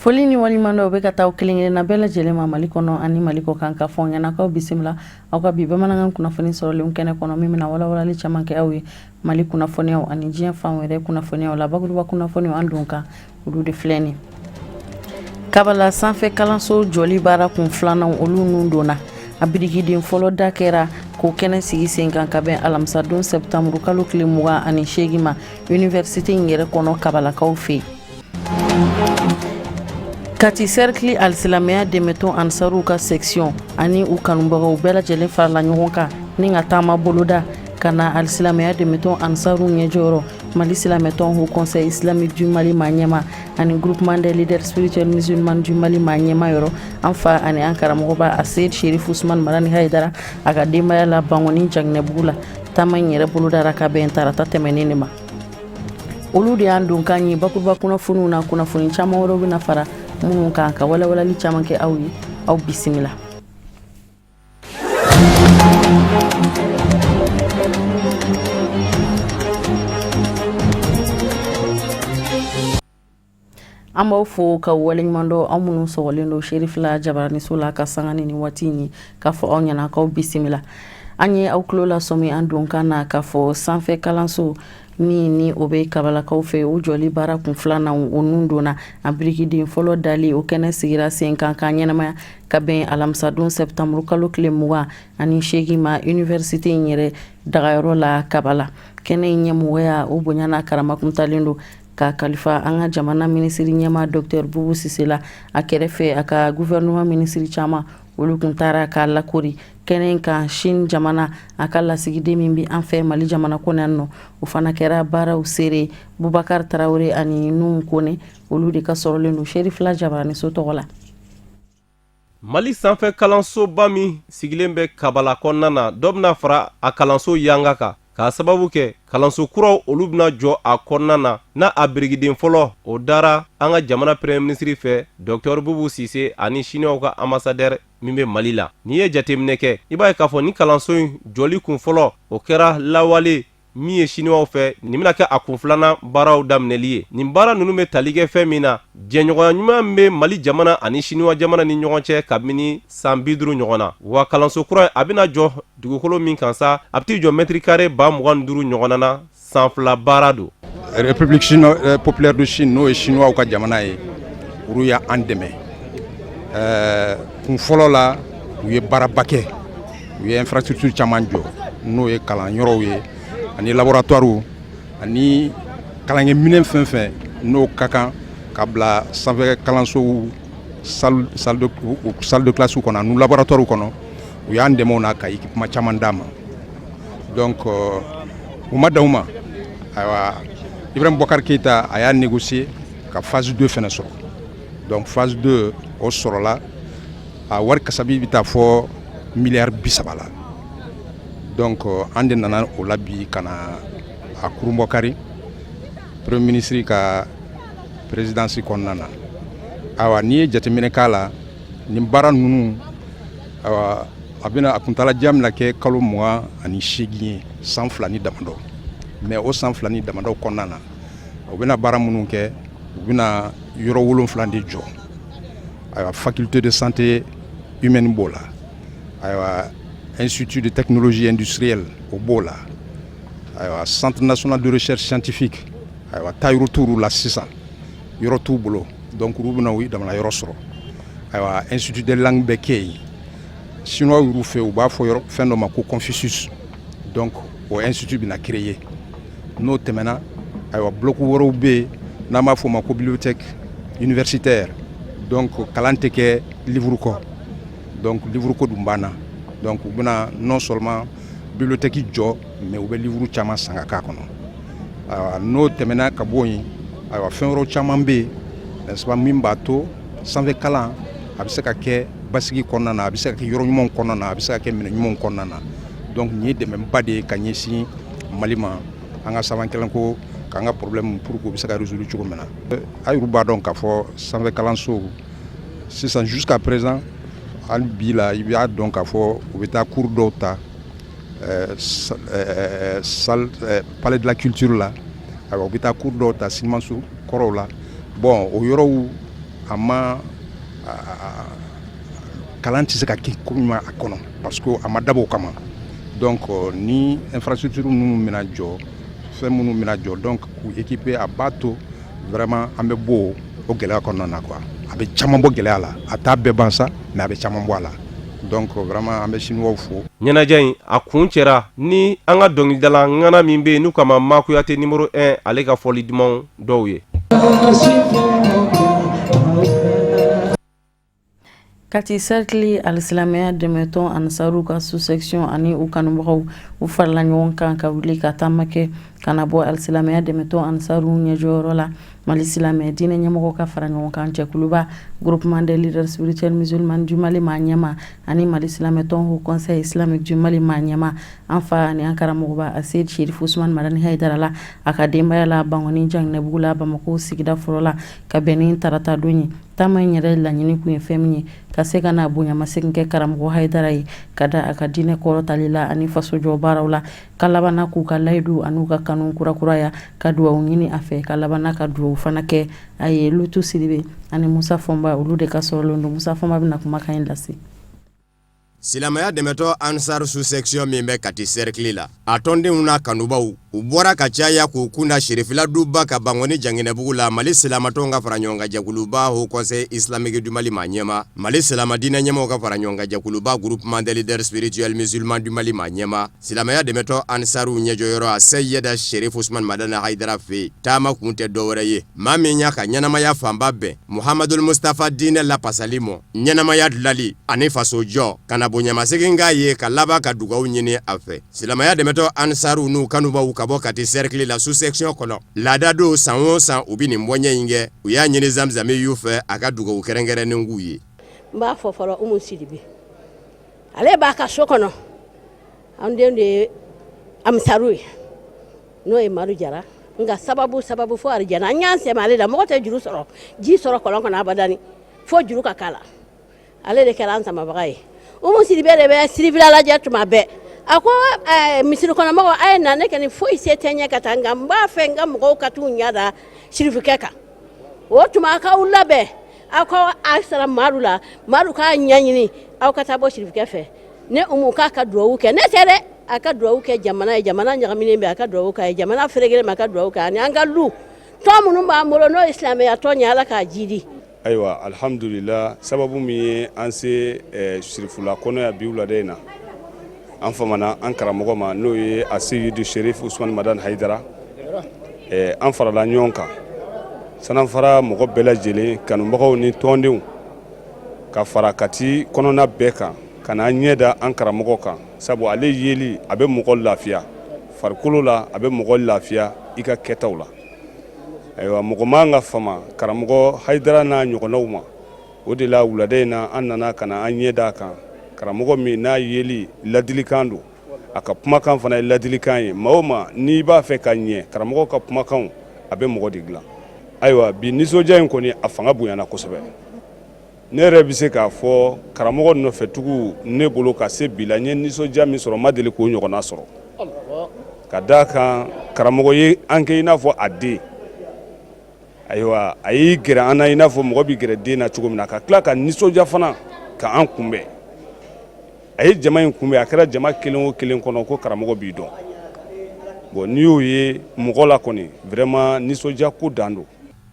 Foli ni waleɲumandɔn bɛ ka taa kelen kelenna bɛɛ lajɛlen ma Mali kɔnɔ ani Mali kɔ kan, ka fɔ ɲɛna k'aw bisimila aw ka bi bamanankan kunnafoni sɔrɔlenw kɛnɛ kɔnɔ, min bɛna walawalali caman kɛ aw ye Mali kunnafoniyaw ani diɲɛ fan wɛrɛ kunnafoniyaw la. Bakuruba kunnafoniw an don kan, olu de filɛ nin. Kabala sanfɛ kalanso jɔli baara kun filanan, olu nun donna. A birikiden fɔlɔ da kɛra k'o kɛnɛ sigi sen kan ka bɛn alamisadon sɛptanburu kalo tile 28 ma, université in yɛrɛ kɔnɔ, kabalakaw fɛ yen. Kati cercle alisilamɛya dɛmɛtɔn Ansaruw ka section ani u kanubagaw bɛɛ lajɛlen farala ɲɔgɔn kan ni ka taama boloda ka na alisilamɛya dɛmɛtɔn Ansaruw ɲɛjɔyɔrɔ, Mali silamɛtɔn Haut Conseil islamique du Mali maa ɲɛma ani Groupement des leaders spirituels musulmans du Mali maa ɲɛma yɔrɔ, an fa ani an karamɔgɔba Aseyid Sherif Usman Marani Hayidara, a ka denbaya la Bankɔni Jaginɛbugu la. Taama in yɛrɛ bolodara ka bɛn tarata tɛmɛnen de ma. Olu de y'an donkan ye bakuruba kunnafoniw na. Kunnafoni caman wɛrɛw bɛna fara minnu kan ka walawalali caman kɛ aw ye. Aw bisimila. An b'aw fo ka waleɲuman dɔn, aw minnu sɔgɔlen don Serifila jabaraniso la ka sanga ni nin waati in ye, k'a fɔ aw ɲɛna k'aw bisimila. An ye aw tulo lasɔmi an donkan na k'a fɔ sanfɛ kalanso min ni o bɛ kabalakaw fɛ, o jɔli baara kun filanan, o nun donna. A birikiden fɔlɔ dali, o kɛnɛ sigira sen kan k'a ɲɛnamaya ka bɛn alamisadon sɛptanburu kalo tile 28 ma, université in yɛrɛ dagayɔrɔ la Kabala. Kɛnɛ in ɲɛmɔgɔya, o bonya n'a karama kuntalen don ka kalifa an ka jamana minisiri ɲɛma Docteur Bubu Sise la. A kɛrɛfɛ, a ka gouvernement minisiri caman, olu kun taara k'a lakori kɛnɛ in kan. Chine jamana a ka lasigiden min bɛ an fɛ Mali jamana kɔnɔ yan nɔ, o fana kɛra baaraw seere. Bubakari Tarawele ani Nuhu Kone, olu de ka sɔrɔlen don Serifila jabaraniso tɔgɔ la. Mali sanfɛ kalansoba min sigilen bɛ Kabala kɔnɔna na, dɔ bɛna fara a kalanso yanga kan, k'a sababu kɛ kalanso kuraw olu bɛna jɔ a kɔnɔna na. N'a a birikiden fɔlɔ, o dara an ka jamana premier ministre fɛ, Docteur Bubu Sise, ani Siniwaw ka ambassadeur min bɛ Mali la. N'i ye jateminɛ kɛ, i b'a ye k'a fɔ ni kalanso in jɔli kun fɔlɔ, o kɛra lawale min ye siniwaw fɛ, nin bɛna kɛ a kun filanan baaraw daminɛli ye. Nin baara ninnu bɛ tali kɛ fɛn min na, jɛɲɔgɔnya ɲuman bɛ Mali jamana ani Siniwa jamana ni ɲɔgɔn cɛ kabini san 50 ɲɔgɔn na. Wa kalanso kura, a bɛna jɔ dugukolo min kan sa, a bɛ t'i jɔ mètre carré 25 000 ɲɔgɔn na. San 2 baara don. République populaire de Chine, n'o ye Chinois ka jamana ye, olu y'an dɛmɛ. Kun fɔlɔ la, u ye baaraba kɛ, u ye infrastructure caman jɔ, n'o ye kalanyɔrɔw ye ani laboratoire ani kalankɛminɛn fɛn fɛn n'o ka kan ka bila sanfɛ kalansow salle de classe kɔnɔ ani laboratoire kɔnɔ. U y'an dɛmɛ o na ka équipement caman d'an ma. Donc u ma dan u ma. Ayiwa, Ibrahim Boubacar Keïta, a y'a négocier ka phase 2 fana sɔrɔ. Donc phase 2, o sɔrɔla, a wari kasabi bɛ taa fɔ miliyari 30 la. Donc an de nana o la bi ka na a kurunbɔkari premier ministre ka présidence kɔnɔna na. Ayiwa, n'i ye jateminɛ k'a la, nin baara ninnu, ayiwa, a bɛna a kuntalajan bɛna kɛ kalo 28 ye, san 2 ni damadɔ. Mais o san 2 ni damadɔ kɔnɔna na, u bɛna baara minnu kɛ, u bɛna yɔrɔ wolonfila de jɔ. Ayiwa, faculté de santé humaine b'o la, ayiwa, institut de technologie industrielle, o b'o la, ayiwa, centre national de recherche scientifique. Ayiwa, taayɔrɔ t'olu la sisan, yɔrɔ t'u bolo, donc olu bɛna u damana yɔrɔ sɔrɔ. Ayiwa, institut des langues bɛ kɛ yen. Chinois y'u fɛ, u b'a fɔ yɔrɔ fɛn dɔ ma ko Confucius, donc o institut bɛna créer. N'o tɛmɛna, ayiwa, bloc wɛrɛw bɛ yen n'an b'a fɔ o ma ko bibliothèque universitaire. Donc kalan tɛ kɛ livre kɔ, donc livre ko dun banna. Donc u bɛna non seulement bibliothèque jɔ, mais u bɛ livre caman san ka k'a kɔnɔ. Ayiwa, n'o tɛmɛna ka bɔ yen, ayiwa, fɛn wɛrɛw caman bɛ yen, n'est-ce pas, min b'a to sanfɛ kalan a bɛ se ka kɛ basigi kɔnɔna na, a bɛ se ka kɛ yɔrɔ ɲumanw kɔnɔna na, a bɛ se ka kɛ minɛn ɲumanw kɔnɔna na. Donc nin ye dɛmɛba de ye ka ɲɛsin Mali ma, an ka sanfɛ kalanko k'an ka problème pour que u bɛ se ka résoudre cogo min na. A yɛrɛ b'a dɔn k'a fɔ sanfɛ kalanso sisan, jusqu'à présent, hali bi la, i b'a dɔn k'a fɔ u bɛ taa cours dɔw ta salle palais de la culture la. Ayiwa, u bɛ taa cours dɔw ta sinimaso kɔrɔw la. Bon, o yɔrɔw a ma kalan tɛ se ka kɛ ko ɲuman a kɔnɔ parce que a ma dabɔ o kama. Donc ni infrastructure minnu bɛna jɔ, fɛn minnu bɛna jɔ, donc k'u équiper, a b'a to vraiment an bɛ bɔ o gɛlɛya kɔnɔna na quoi. A bɛ caman bɔ gɛlɛya la, a t'a bɛɛ ban sa, mais a bɛ caman bɔ a la. Donc vraiment an bɛ chinois fo. Ɲɛnajɛ in a kuncɛra ni an ka dɔnkilidala ŋana min bɛ yen n'u k'a ma Makuyate numéro 1, ale ka fɔli dumanw dɔw ye. Kati Cercle alisilamɛya dɛmɛtɔn Ansaru ka sous-section ani u kanubagaw, u farala ɲɔgɔn kan ka wuli ka taama kɛ ka na bɔ alisilamɛya dɛmɛtɔn Ansaru ɲɛjɔyɔrɔ la. Mali silamɛ diinɛ ɲɛmɔgɔ ka fara ɲɔgɔn kan jɛkuluba Groupement des leaders spirituels musulmans du Mali maa ɲɛma ani Mali silamɛtɔn Haut Conseil islamique du Mali maa ɲɛma, an fa ani an karamɔgɔba Aseyid Sherif Usman Madani Hayidara la, a ka denbaya la Bankɔni Janginɛbugu la, Bamakɔ sigida fɔlɔ la, ka bɛn ni tarata don ye. Taama in yɛrɛ laɲini kun ye fɛn min ye, ka se ka na bonyamasegin kɛ karamɔgɔ Hayidara ye ka da a ka diinɛ kɔrɔtali la ani fasojɔ baaraw la, ka labanna k'u ka layidu an'u ka kanu kurakuraya, ka dugawu ɲini a fɛ, ka labanna ka dugawu fana kɛ a ye. Lutu Sidibe ani Musa Fɔnba, olu de ka sɔrɔlen don. Musa Fɔnba bɛna kumakan in lase. Silamɛya dɛmɛtɔn Ansar sous-section min bɛ Kati cercle la, a tɔndenw n'a kanubaw, u bɔra ka caya k'u kunda Sherifila duba ka Bankɔni Janginɛbugu la, Mali silamatɔnw ka fara ɲɔgɔn kan jɛkuluba Haut Conseil islamique du Mali maa ɲɛma, Mali silama diinɛ ɲɛmaaw ka fara ɲɔgɔn kan jɛkuluba Groupement des leaders spirituels musulmans du Mali maa ɲɛma, silamɛya dɛmɛtɔn Ansaru ɲɛjɔyɔrɔ a Seyida Sherif Usman Madani Hayidara fɛ yen. Taama kun tɛ dɔwɛrɛ ye, maa min y'a ka ɲɛnamaya fanba bɛn Muhamadul Mustafa diinɛ lapasali mɔ, ɲɛnamaya dilali ani fasojɔ, ka na bonyamasegin k'a ye, ka laban ka dugaw ɲini a fɛ. Silamɛya dɛmɛtɔn Ansaru n'u kanubaw ka bɔ Kati cercle la sous-section kɔnɔ, laada don, san o san u bɛ nin bɔɲɛ in kɛ. U y'a ɲini Zamzamiyu fɛ a ka dugaw kɛrɛnkɛrɛnnen k'u ye. N b'a fɔ fɔlɔ, Umu Sidibe, ale b'a ka so kɔnɔ. An den de ye Ansaru ye, n'o ye Madu Jara. Nka sababu sababu fo arijana, an y'an sɛmɛ ale la. Mɔgɔ tɛ juru sɔrɔ, ji sɔrɔ kɔlɔn kɔnɔ abadani fo juru ka k'a la. Ale de kɛra an samabaga ye. Umu Sidibe de bɛ Sirifila lajɛ tuma bɛɛ. A ko misiri kɔnɔmɔgɔw, a ye na. Ne kɔni foyi se tɛ n ɲɛ ka taa, nka n b'a fɛ n ka mɔgɔw ka t'u ɲɛ da sirifikɛ kan. O tuma a k'aw labɛn, aw ka a sara Madu la, Madu k'a ɲɛɲini, aw ka taa bɔ sirifikɛ fɛ. Ne Umu k'a ka dugawu kɛ ne tɛ dɛ, a ka dugawu kɛ jamana ye. Jamana ɲagaminen bɛ, a ka dugawu kɛ a ye. Jamana ferekelen bɛ, a ka dugawu kɛ. Ani an ka lu tɔn minnu b'an bolo, n'o ye silamɛya tɔn ye, Ala k'a jidi. Ayiwa, alihamdulila, sababu min ye an se sirifula kɔnɔ yan bi wulada in na, an famana an karamɔgɔ ma, n'o ye Aseyidu Sherif Usman Madani Hayidara. An farala ɲɔgɔn kan, Sanafara mɔgɔ bɛɛ lajɛlen, kanubagaw ni tɔndenw, ka fara Kati kɔnɔna bɛɛ kan, ka n'an ɲɛ da an karamɔgɔ kan, sabu ale yeli a bɛ mɔgɔ lafiya farikolo la, a bɛ mɔgɔ lafiya i ka kɛtaw la. Ayiwa, mɔgɔ man ka fama karamɔgɔ Hayidara n'a ɲɔgɔnnaw ma. O de la wulada in na, an nana ka na an ɲɛ da a kan, karamɔgɔ min n'a yeli ladilikan don, a ka kumakan fana ye ladilikan ye. Maa o maa n'i b'a fɛ ka ɲɛ, karamɔgɔ ka kumakanw a bɛ mɔgɔ de dilan. Ayiwa, bi nisɔndiya in kɔni, a fanga bonyana kosɛbɛ. Ne yɛrɛ bɛ se k'a fɔ karamɔgɔ nɔfɛtugu ne bolo ka se bi la, n ye nisɔndiya min sɔrɔ, n ma deli k'o ɲɔgɔnna sɔrɔ, ka d'a kan karamɔgɔ ye an kɛ i n'a fɔ a den. Ayiwa, a y'i gɛrɛ an na i n'a fɔ mɔgɔ bɛ gɛrɛ den na cogo min na, ka tila ka nisɔndiya fana ka an kunbɛn. A ye jama in kunbɛn, a kɛra jama kelen o kelen kɔnɔ ko karamɔgɔ b'i dɔn. Bon, n'i y'o ye mɔgɔ la kɔni, vraiment nisɔndiya ko dan don.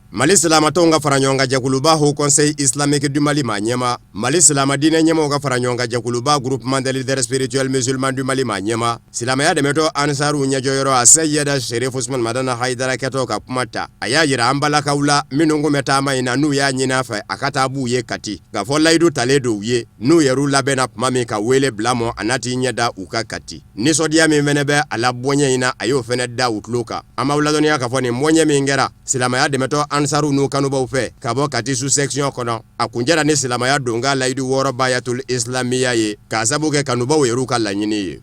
Mali silamatɔnw ka fara ɲɔgɔn kan jɛkuluba Haut Conseil islamique du Mali maa ɲɛma, Mali silama diinɛ ɲɛmaaw ka fara ɲɔgɔn kan jɛkuluba Groupement des leaders spirituels musulmans du Mali maa ɲɛma, silamɛya dɛmɛtɔn Ansaru ɲɛjɔyɔrɔ a Seyida Sherif Usman Madani Hayidara kɛtɔ ka kuma ta, a y'a jira an balakaw la minnu kun bɛ taama in na, n'u y'a ɲini a fɛ a ka taa b'u ye Kati, k'a fɔ layidu talen don u ye, n'u yɛrɛw labɛnna tuma min ka wele bila mɔ, a na t'i ɲɛ da u kan Kati. Nisɔndiya min fana bɛ a la bɔɲɛ in na, a y'o fana da u tulo kan. An b'aw ladɔnniya k'a fɔ nin bɔɲɛ min kɛra silamɛya dɛmɛtɔn Ansaru n'u kanubaw fɛ ka bɔ Kati sous-section kɔnɔ, a kuncɛra ni silamɛya donkan layidu 6 bayatul islamiya ye, k'a sabu kɛ kanubaw yɛrɛw ka laɲini ye.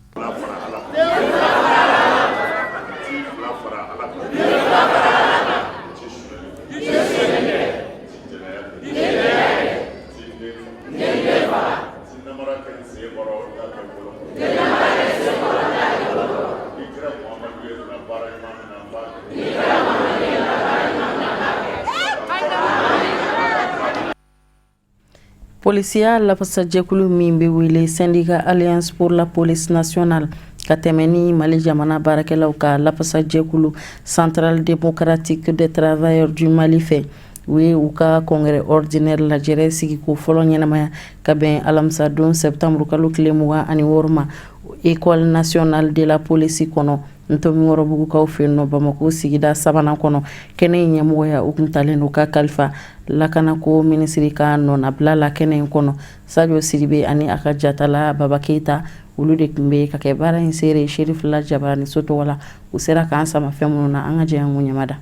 Polisiya lafasajɛkulu min bɛ wele Syndicat Alliance pour la Police Nationale ka tɛmɛ ni Mali jamana baarakɛlaw ka lafasajɛkulu Centrale Démocratique des Travailleurs du Mali fɛ, u ye u ka congrès ordinaire lajɛrɛ sigiko fɔlɔ ɲɛnamaya ka bɛn alamisa don septembre kalo tile 26 ma, École nationale de la police kɔnɔ, Ntomikɔrɔbugukaw fɛ nɔ, Bamakɔ sigida sabanan kɔnɔ. Kɛnɛ in ɲɛmɔgɔya o tun talen don ka kalifa lakanako minisiri ka nɔnabila la kɛnɛ in kɔnɔ. Sajo Sidibe ani a ka jatala Baba Keyita, olu de tun bɛ ka kɛ baara in seere Serifila Jabaraniso tɔgɔ la. U sera k'an sama fɛn minnu na, an ka jɛ an k'u ɲɛmada.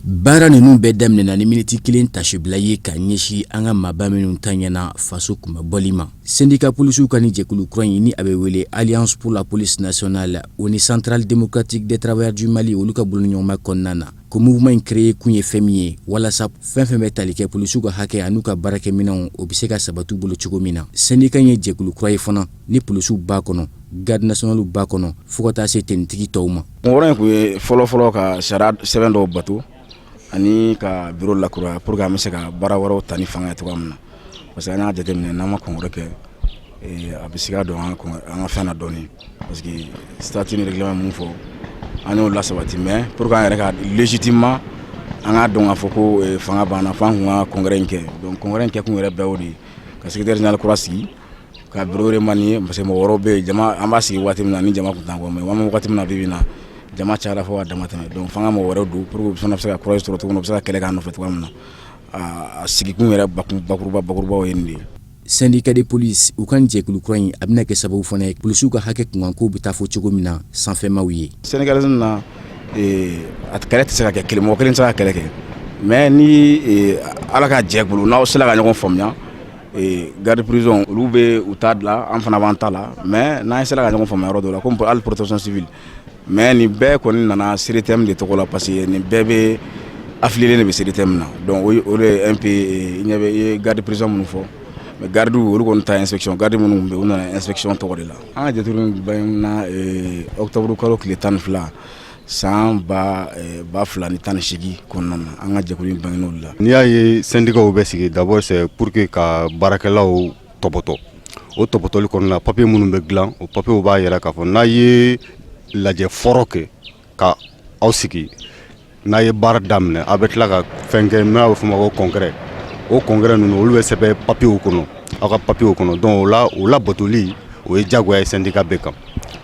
Baara ninnu bɛɛ daminɛna ni miniti kelen tasibila ye ka ɲɛsin an ka maaba minnu ta ɲɛna faso kunmabɔli ma. Syndicat polisiw ka ni jɛkulu kura in, ni a bɛ wele Alliance pour la Police Nationale, o ni Centrale Démocratique des Travailleurs du Mali, olu ka bolodiɲɔgɔnma kɔnɔna na, ko mouvement in créer kun ye fɛn min ye, walasa fɛn fɛn bɛ tali kɛ polisiw ka hakɛ an'u ka baarakɛminɛnw, o bɛ se ka sabati u bolo cogo min na. Syndicat in ye jɛkulu kura ye fana ni polisiw b'a kɔnɔ, garde nationale b'a kɔnɔ, fo ka taa se tenitigi tɔw ma. Kun in tun ye fɔlɔfɔlɔ ka sariya sɛbɛn dɔw bato ani ka bureau lakura pour que an bɛ se ka baara wɛrɛw ta ni fanga ye cogoya min na, parce que an y'a jateminɛ, n'an ma congrès kɛ, a bɛ siga don an ka fɛn na dɔɔnin, parce que statut ni règlement mun fɔ, an y'o lasabati, mais pour que an yɛrɛ ka légitimement an k'a dɔn k'a fɔ ko fanga b'an na, fo an kun ka congrès in kɛ. Donc congrès in kɛkun yɛrɛ bɛɛ y'o de ye, ka secrétaire général kura sigi, ka bureau remanier, parce que mɔgɔ wɛrɛw bɛ yen. Jama, an b'a sigi waati min na ni jama tun t'an kɔ, mais an bɛ waati min na bi bi in na, jama cayara fo ka dama tɛmɛ. Donc f'an ka mɔgɔ wɛrɛw don pour que u fana bɛ se ka courage sɔrɔ cogo min na, u bɛ se ka kɛlɛ k'an nɔfɛ cogoya min na. A sigikun yɛrɛ bakuruba bakurubaw ye nin de ye. Syndicat de police, u ka jɛkulu kura in, a bɛna kɛ sababu fana ye polisiw ka hakɛ kunkankow bɛ taa fɔ cogo min na sanfɛmaw ye. Syndicalisme na, a kɛlɛ tɛ se ka kɛ kelen, mɔgɔ kelen tɛ se ka kɛlɛ kɛ, mais ni Ala ka jɛ bolo, n'aw sera ka ɲɔgɔn faamuya, garde prison olu bɛ u ta dilan, an fana b'an ta la, mais n'an sera ka ɲɔgɔn faamuya yɔrɔ dɔ la, comme hali protection civile. Mais nin bɛɛ kɔni nana CDTM de tɔgɔ la, parce que nin bɛɛ bɛ affilié de bɛ CDTM na. Donc o de ye un peu i ɲɛ bɛ i ye garde prison minnu fɔ, mais garde olu kɔni ta inspection, garde minnu bɛ yen, u nana inspection tɔgɔ de la. An ka jɛkulu bangena octobre kalo tile 12 san 2018 kɔnɔna na. An ka jɛkulu in bangena o de la. N'i y'a ye syndicats bɛ sigi, d'abord c'est pour que ka baarakɛlaw tɔbɔtɔ. O tɔbɔtɔli kɔnɔna, papier minnu bɛ dilan, o papier b'a yira k'a fɔ n'a ye lajɛ fɔlɔ kɛ ka aw sigi, n'a ye baara daminɛ, a bɛ tila ka fɛn kɛ n'a bɛ f'o ma ko congrès. O congrès ninnu, olu bɛ sɛbɛn papier kɔnɔ, aw ka papier kɔnɔ. Donc o la, o labatoli, o ye diyagoya ye syndicat bɛɛ kan.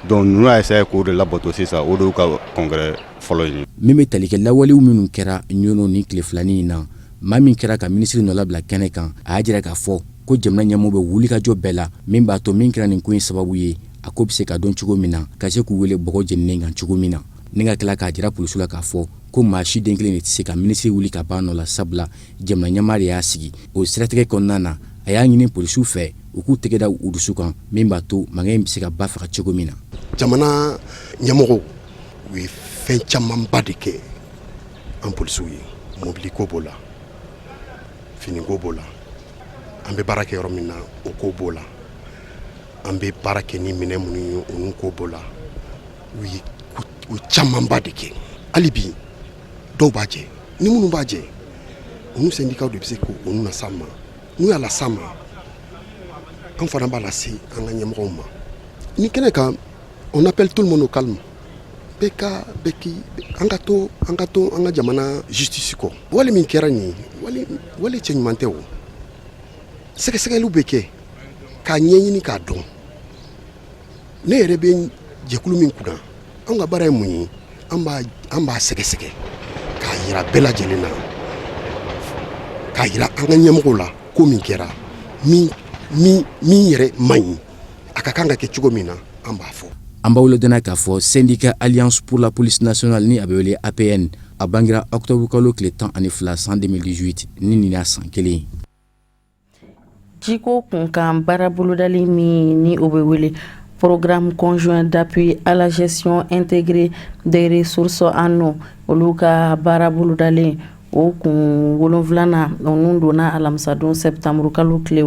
Donc ninnu y'a essayé k'o de labato sisan, o de y'u ka congrès fɔlɔ ye. Min bɛ tali kɛ lawalew minnu kɛra Ɲɔnɔ ni tile filanin in na, maa min kɛra ka minisiri nɔlabila kɛnɛ kan, a y'a jira k'a fɔ ko jamana ɲɛmɔgɔw bɛ wulikajɔ bɛɛ la min b'a to min kɛra nin ko in sababu ye, a ko bɛ se ka dɔn cogo min na, ka se k'u wele bɔgɔ jeninen kan cogo min na, ni ka tila k'a jira polisiw la k'a fɔ ko maa si den kelen de tɛ se ka minisiri wuli ka ban nɔ la, sabula jamana ɲɛmaa de y'a sigi. O siratigɛ kɔnɔna na, a y'a ɲini polisiw fɛ u k'u tɛgɛ da u dusu kan, min b'a to mankan in bɛ se ka ba faga cogo min na. Jamana ɲɛmɔgɔw, u ye fɛn camanba de kɛ an polisiw ye. Mobili ko b'o la, finiko b'o la, an bɛ baara kɛ yɔrɔ min na, o ko b'o la, an bɛ baara kɛ ni minɛn minnu ye, olu ko b'o la. U ye o camanba de kɛ. Hali bi dɔw b'a jɛ, ni minnu b'a jɛ, olu syndicats de bɛ se k'olu las'an ma. N'u y'a las'an ma, an fana b'a lase an ka ɲɛmɔgɔw ma. Ni kɛnɛ kan, on appelle tout le monde au calme. Bɛɛ ka bɛɛ k'i an ka to an ka jamana justice kɔ. Wale min kɛra nin ye, wale wale cɛ ɲuman tɛ. O sɛgɛsɛgɛliw bɛ kɛ k'a ɲɛɲini k'a dɔn. Ne yɛrɛ bɛ jɛkulu min kunna, an ka baara ye mun ye? An b'a sɛgɛsɛgɛ k'a yira bɛɛ lajɛlen na, k'a yira an ka ɲɛmɔgɔw la ko min kɛra, min min min yɛrɛ man ɲi, a ka kan ka kɛ cogo min na, an b'a fɔ. An b'aw ladɔnniya k'a fɔ syndicat Alliance pour la Police Nationale, ni a bɛ wele APN, a bangera octobre kalo tile 12 san 2018, ni nin y'a san kelen ye. Jiko kunkan baara bolodali min ni o bɛ wele Programme conjoint d'appui à la gestion intégrée des ressources en eau, olu ka baara bolodalen O kun wolonfilanan o nun donna alamisadon sɛtanburukalo tile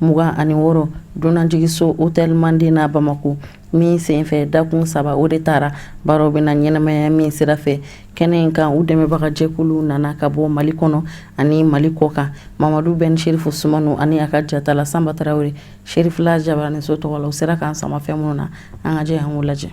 26 dunanjiginso hôtel Manden na Bamakɔ min senfɛ dakun saba o de taara baaraw bɛna ɲɛnamaya min sira fɛ kɛnɛ in kan. U dɛmɛbagajɛkulu nana ka bɔ Mali kɔnɔ ani Mali kɔ kan. Mamadu Ben Serifu Sumanu ani a ka jatala Sanba Tarawele, Serifila jabaraninso tɔgɔ la, u sera k'an sama fɛn minnu na, an ka jɛ an k'u lajɛ.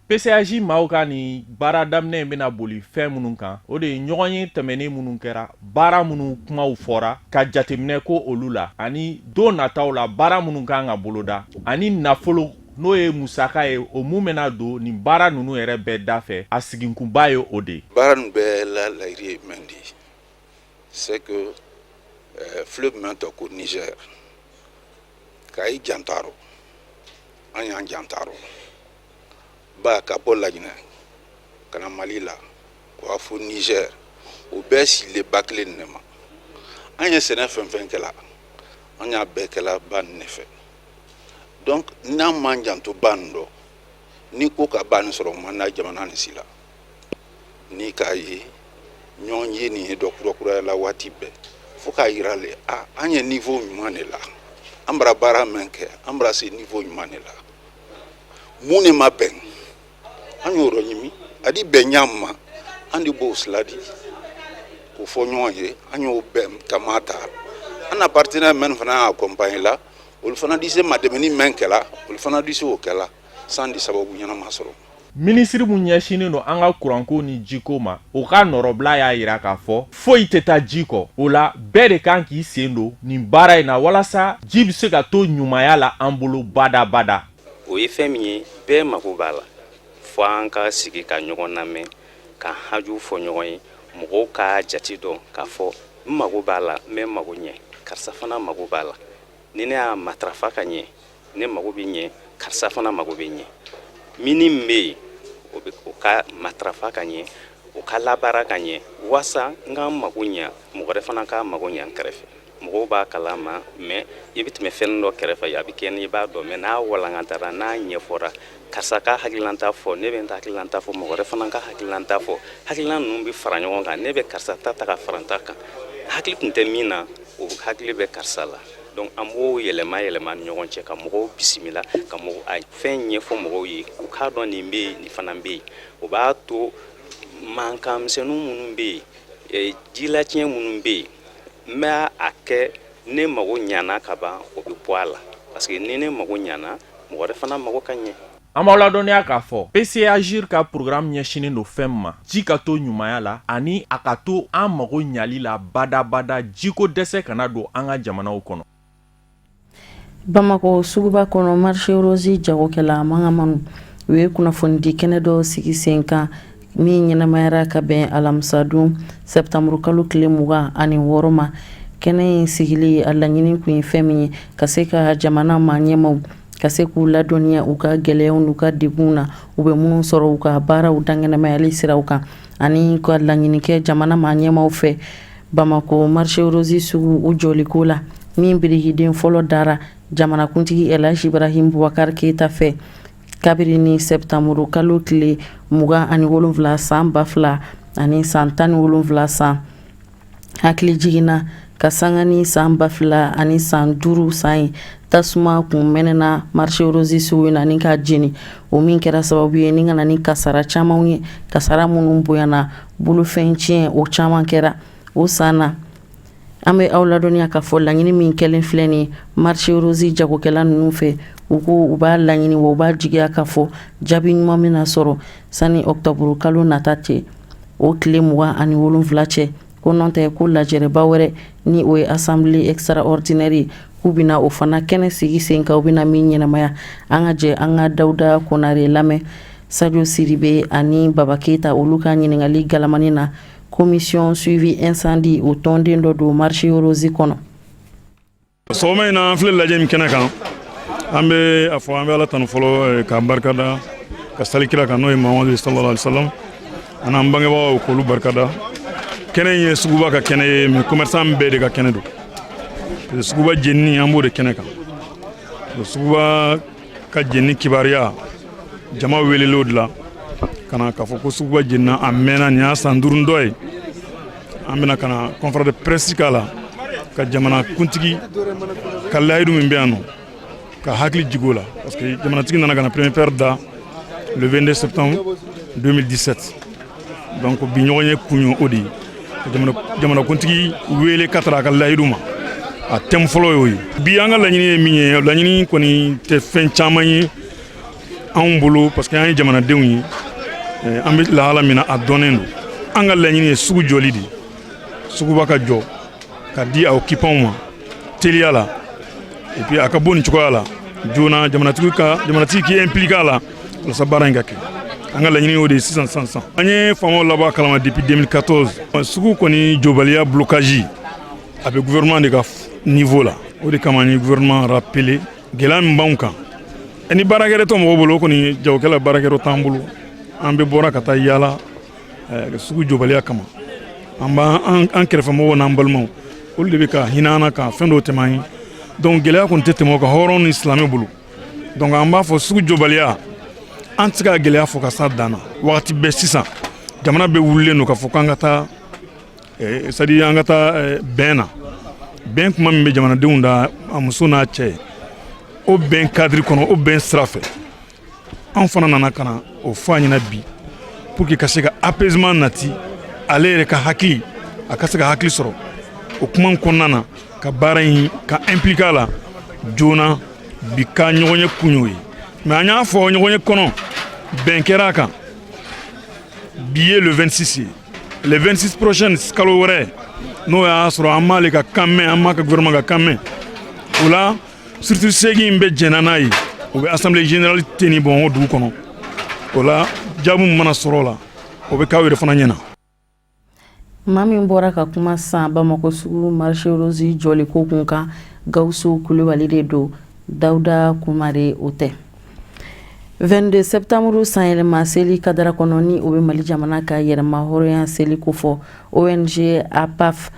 PCAJ maaw ka nin baara daminɛ in bɛna boli fɛn minnu kan, o de ye ɲɔgɔn ye tɛmɛnen minnu kɛra, baara minnu kumaw fɔra ka jateminɛ ko olu la, ani don nataw la baara minnu kan ka boloda, ani nafolo n'o ye musaka ye, o mun bɛna don nin baara ninnu yɛrɛ bɛɛ da fɛ. A siginkunba ye o de ye. Baara nin bɛɛ la layiri ye mɛn di, c'est que fleuve mɛn tɔ ko Niger, ka i janto a rɔ, an y'an janto a rɔ ba ka bɔ Laginɛ ka na Mali la k'a fo Niger, o bɛɛ sigilen ba kelen nin de ma. An ye sɛnɛ fɛn fɛn kɛla, an y'a bɛɛ kɛla ba nin de fɛ. Donc n'an m'an janto ba nin dɔ, ni ko ka ba nin sɔrɔ, man na jamana nin si la. Ni k'a ye ɲɔgɔn ye nin ye dɔ kurakuraya la waati bɛɛ, fo k'a yira le a an ye niveau ɲuman de la, an bara baara min kɛ, an bara se niveau ɲuman de la. Mun de ma bɛn, an y'o yɔrɔ ɲimi a di bɛn ɲa ma, an de b'o sila di k'o fɔ ɲɔgɔn ye. An y'o bɛn ka maa ta, an na partenaire minnu fana y'a accompagner la, olu fana di se madɛmɛni mɛn kɛla, olu fana di se o kɛla san di sababu ɲɛnama sɔrɔ. Minisiri mun ɲɛsinnen don an ka kuranko ni jiko ma, o ka nɔrɔbila y'a yira k'a fɔ foyi tɛ taa ji kɔ. O la, bɛɛ de kan k'i sen don nin baara in na walasa ji bɛ se ka to ɲumanya la an bolo badabada. O ye fɛn min ye, bɛɛ mago b'a la, fo an ka sigi ka ɲɔgɔn lamɛn, ka haju fɔ ɲɔgɔn ye, mɔgɔw ka jate dɔn k'a fɔ n mago b'a la, n bɛ mago ɲɛ, karisa fana mago b'a la. Ni ne y'a matarafa ka ɲɛ, ne mago bɛ ɲɛ, karisa fana mago bɛ ɲɛ. Mini min bɛ yen, o bɛ o ka matarafa ka ɲɛ, o ka labaara ka ɲɛ, waasa n ka mago ɲɛ, mɔgɔ wɛrɛ fana ka mago ɲɛ n kɛrɛfɛ. Mɔgɔw b'a kalama, mais i bɛ tɛmɛ fɛn dɔ kɛrɛfɛ, a bɛ kɛ ni i b'a dɔn, mais n'a walankatara, n'a ɲɛfɔra, karisa ka hakililanta fɔ, ne bɛ n ta hakililanta fɔ, mɔgɔ wɛrɛ fana ka hakililanta fɔ, hakilila ninnu bɛ fara ɲɔgɔn kan. Ne bɛ karisa ta ta ka fara n ta kan, hakili tun tɛ min na, o hakili bɛ karisa la. Donc an b'o yɛlɛma yɛlɛma ni ɲɔgɔn cɛ, ka mɔgɔw bisimila, ka mɔgɔ a fɛn ɲɛfɔ mɔgɔw ye, u k'a dɔn nin bɛ yen, nin fana bɛ yen. O b'a to mankan misɛnnin minnu bɛ yen, jilatiɲɛ minnu bɛ yen, n bɛ a kɛ ne mago ɲana ka ban, o bɛ bɔ a la, parce que ni ne mago ɲana, mɔgɔ wɛrɛ fana mago ka ɲɛ. An b'aw ladɔnniya k'a fɔ PCAGIR ka programme ɲɛsinnen don fɛn min ma, ji ka to ɲumanya la ani a ka to an mago ɲali la badabada, jiko dɛsɛ kana don an ka jamanaw kɔnɔ. Bamakɔ suguba kɔnɔ, marché rose jagokɛla mangamanu, u ye kunnafonidi kɛnɛ dɔ sigi sen kan min ɲɛnamayara ka bɛn alamisadon sɛtanburu kalo tile 26 ma. Kɛnɛ in sigili a laɲini tun ye fɛn min ye, ka se ka jamana maa ɲɛmaw ka se k'u ladɔnniya u ka gɛlɛyaw n'u ka degun na, u bɛ minnu sɔrɔ u ka baaraw dankɛnɛmayali siraw kan, ani ka laɲini kɛ jamana maa ɲɛmaw fɛ Bamakɔ marché rose sugu u jɔliko la, min birikiden fɔlɔ dara jamanakuntigi Elhaji Ibrahim Boubacar Keita fɛ kabiri ni sɛtanburu kalo tile 27 san 2017 san. Hakili jiginna ka sanga ni san 2005 san ye, tasuma kun mɛnɛna marché rose sugu in na ni k'a jeni, o min kɛra sababu ye ni ka na ni kasara caman ye, kasara minnu bonyana, bolofɛn tiɲɛ o caman kɛra o san na. An bɛ aw ladɔnniya k'a fɔ laɲini min kɛlen filɛ nin marché rose jagokɛla ninnu fɛ, u ko u b'a laɲini wa u b'a jigiya k'a fɔ jaabi ɲuman bɛna sɔrɔ sani ɔkutɔburu kalo nata cɛ, o tile 27 cɛ. Ko nɔntɛ ko lajɛrɛba wɛrɛ ni o ye assemblée extraordinaire ye, k'u bɛna o fana kɛnɛ sigi sen kan, u bɛna min ɲɛnamaya. An ka jɛ an ka Dawuda Konare lamɛn Sadio Sidibe ani Baba Keyita olu ka ɲininkali galamani na. Commission suivi incendie o tɔnden dɔ don marché rose kɔnɔ. Sɔgɔma in na, an filɛ lajɛ min kɛnɛ kan, an bɛ a fɔ an bɛ Ala tanu fɔlɔ, k'a barikada, ka sali kira kan, n'o ye Mamadu sallallahu alaihi wasallam, an n'an bangebagaw, k'olu barikada. Kɛnɛ in ye suguba ka kɛnɛ ye, mais commerçant bɛɛ de ka kɛnɛ don. Suguba jenini, an b'o de kɛnɛ kan. Suguba ka jenini kibaruya, jama welelen o de la ka na k'a fɔ ko suguba jenina. A mɛnna, nin y'a san 5 dɔ ye. An bɛna ka na conférence de presse k'a la ka jamana kuntigi ka layidu min bɛ yan nɔ ka hakili jigin o la, parce que jamanatigi nana ka na première pierre da le 22 septembre 2017. Donc bi ɲɔgɔn ye kun ye o de ye, jamanakuntigi wele ka taara a ka layidu ma. A thème fɔlɔ y'o ye. Bi an ka laɲini ye min ye, laɲini kɔni tɛ fɛn caman ye anw bolo, parce que an ye jamanadenw ye, an bɛ lahala min na, a dɔnnen don. An ka laɲini ye sugu jɔli de ye, suguba ka jɔ ka di a occupants ma teliya la, et puis a ka bɔ nin cogoya la joona. Jamanatigi ka jamanatigi k'i impliqué a la walasa baara in ka kɛ. An ka laɲini y'o de ye sisan sisan sisan. An ye faamaw labɔ a kalama depuis 2014. Sugu kɔni jɔbaliya, blocage, a bɛ gouvernement de ka niveau la. O de kama an ye gouvernement rappelé gɛlɛya min b'anw kan. Ni baarakɛyɔrɔ tɛ mɔgɔw bolo, o kɔni jagokɛla, baarakɛyɔrɔ t'an bolo. An bɛ bɔra ka taa yaala sugu jɔbaliya kama. An b'an an kɛrɛfɛmɔgɔw n'an balimaw, olu de bɛ ka hinɛ an na ka fɛn dɔw tɛmɛ an ye. Donc gɛlɛya kɔni tɛ tɛmɛ o kan hɔrɔn ni silamɛ bolo. Donc an b'a fɔ sugu jɔbaliya, an tɛ se ka gɛlɛya fɔ ka s'a dan na. Wagati bɛɛ sisan jamana bɛɛ wulilen don k'a fɔ k'an ka taa, c'est à dire an ka taa bɛn na. Bɛn kuma min bɛ jamanadenw da, a muso n'a cɛ, o bɛn cadre kɔnɔ, o bɛn sira fɛ, anw fana nana ka na o fɔ a ɲɛna bi pour que ka se ka apaisement nati, ale yɛrɛ ka hakili, a ka se ka hakili sɔrɔ o kuma kɔnɔna na ka baara in ka impliqué a la joona. Bi ka ɲɔgɔn ye kun y'o ye. Mais an y'a fɔ ɲɔgɔn ye kɔnɔ, bɛn kɛra a kan. Bi ye le 26 ye, le 26 prochaine, kalo wɛrɛ, n'o y'a sɔrɔ an m'ale ka kan mɛn, an m'a ka gouvernement ka kan mɛn, o la structure seegin bɛ jɛnna n'a ye, o bɛ assemblée générale tenir Bamakɔ dugu kɔnɔ. O la jaabi min mana sɔrɔ o la, o bɛ k'aw yɛrɛ fana ɲɛna. Maa min bɔra ka kuma san Bamakɔ sugu marché rose jɔli ko kun kan, Gawusu Kulubali de don, Dawuda Kumare o tɛ. 22 septembre sanyɛlɛma seli kadara kɔnɔ, ni o bɛ Mali jamana ka yɛrɛma hɔrɔnya seli kofɔ, ONG APAF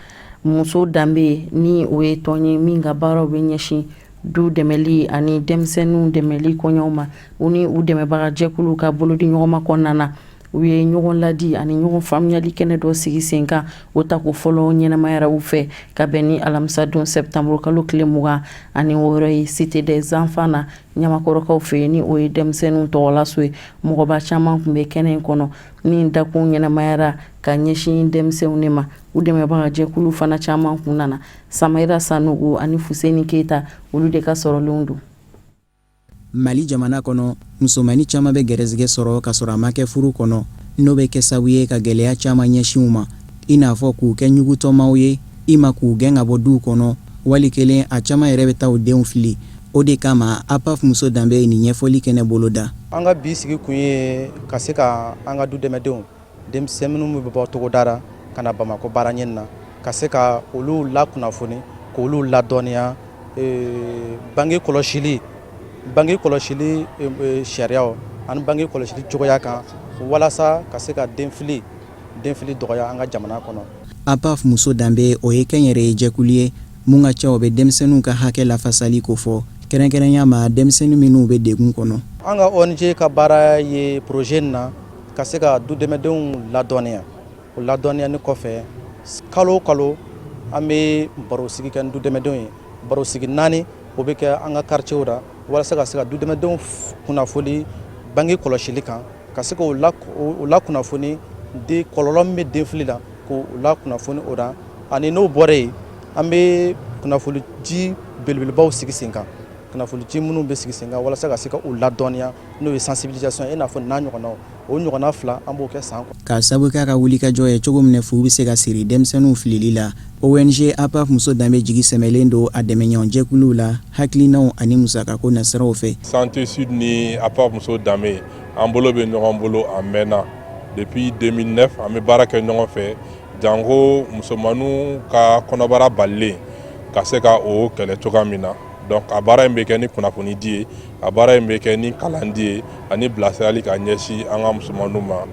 Muso Danbe, ni o ye tɔn ye min ka baaraw bɛ ɲɛsin du dɛmɛli ani denmisɛnninw dɛmɛli kɔɲɔw ma, u ni u dɛmɛbaga jɛkuluw ka bolodi ɲɔgɔnma kɔnɔna na, u ye ɲɔgɔn ladi ani ɲɔgɔn faamuyali kɛnɛ dɔ sigi sen kan. O tako fɔlɔ ɲɛnamayara u fɛ ka bɛn ni alamisadon septembre kalo tile 26 ye, Cité des enfants na, Ɲamakɔrɔkaw fɛ yen, ni o ye denmisɛnninw tɔgɔlaso ye. Mɔgɔba caman tun bɛ kɛnɛ in kɔnɔ min dakun ɲɛnamayara ka ɲɛsin denmisɛnw de ma. U dɛmɛbaga jɛkulu fana caman kun nana. Samayira Sanogo ani Fuseni Keyita, olu de ka sɔrɔlenw don. Mali jamana kɔnɔ, musomannin caman bɛ gɛrɛsɛgɛ sɔrɔ ka sɔrɔ a ma kɛ furu kɔnɔ, n'o bɛ kɛ sababu ye ka gɛlɛya caman ɲɛsin u ma, i n'a fɔ k'u kɛ ɲugutɔmaw ye, i ma k'u gɛn ka bɔ duw kɔnɔ, wali kelen a caman yɛrɛ bɛ taa u denw fili. O de kama APAF Muso Danbe ye nin ɲɛfɔli kɛnɛ boloda. An ka bi sigi kun ye ka se ka an ka du dɛmɛdenw, denmisɛn minnu bɛ bɔ togoda ra ka na Bamakɔ baara ɲini na, ka se ka olu lakunnafoni, k'olu ladɔnniya bange kɔlɔsili sariyaw ani bange kɔlɔsili cogoya kan, walasa ka se ka denfili dɔgɔya an ka jamana kɔnɔ. APAF Muso Danbe, o ye kɛnyɛrɛye jɛkulu ye mun ka ca, o bɛ denmisɛnninw ka hakɛ lafasali kofɔ, kɛrɛnkɛrɛnya ma denmisɛnnin minnu bɛ degun kɔnɔ. An ka ONG ka baara ye projet in na ka se ka du dɛmɛdenw ladɔnniya. O ladɔnniyani kɔfɛ, kalo o kalo an bɛ barosigi kɛ ni du dɛmɛdenw ye. Barosigi naani, o bɛ kɛ an ka quartier la, walasa ka se ka du dɛmɛdenw kunnafoni bange kɔlɔsili kan, ka se k'o lakunnafoni de kɔlɔlɔ min bɛ denfili la, k'o lakunnafoni o la. Ani n'o bɔra yen, an bɛ kunnafoni ji belebelebaw sigi sen kan, kunnafoni ji minnu bɛ sigi sen kan walasa ka se ka u ladɔnniya, n'o ye sensibilisation ye, i n'a fɔ n'a ɲɔgɔnnaw, o ɲɔgɔnna fila, an b'o kɛ san kɔnɔ. K'a sabu k'a ka wulikajɔ ye cogo min fu bɛ se ka siri denmisɛnninw filili la, ONG APAF Muso Danbe jigi sɛmɛlen don a dɛmɛɲɔgɔn jɛkuluw la, hakilinaw ani musakako nasiraw fɛ. Santé Sud ni APAF Muso Danbe, an bolo bɛ ɲɔgɔn bolo a mɛnna. Depuis 2009 an bɛ baara kɛ ɲɔgɔn fɛ, janko musomaninw ka kɔnɔbara balilen, ka se ka o kɛlɛ cogoya min na. Donc a baara in bɛ kɛ ni kunnafoni di ye, a baara in bɛ kɛ ni kalan di ye ani bilasirali ka ɲɛsin an ka musomaninw ma.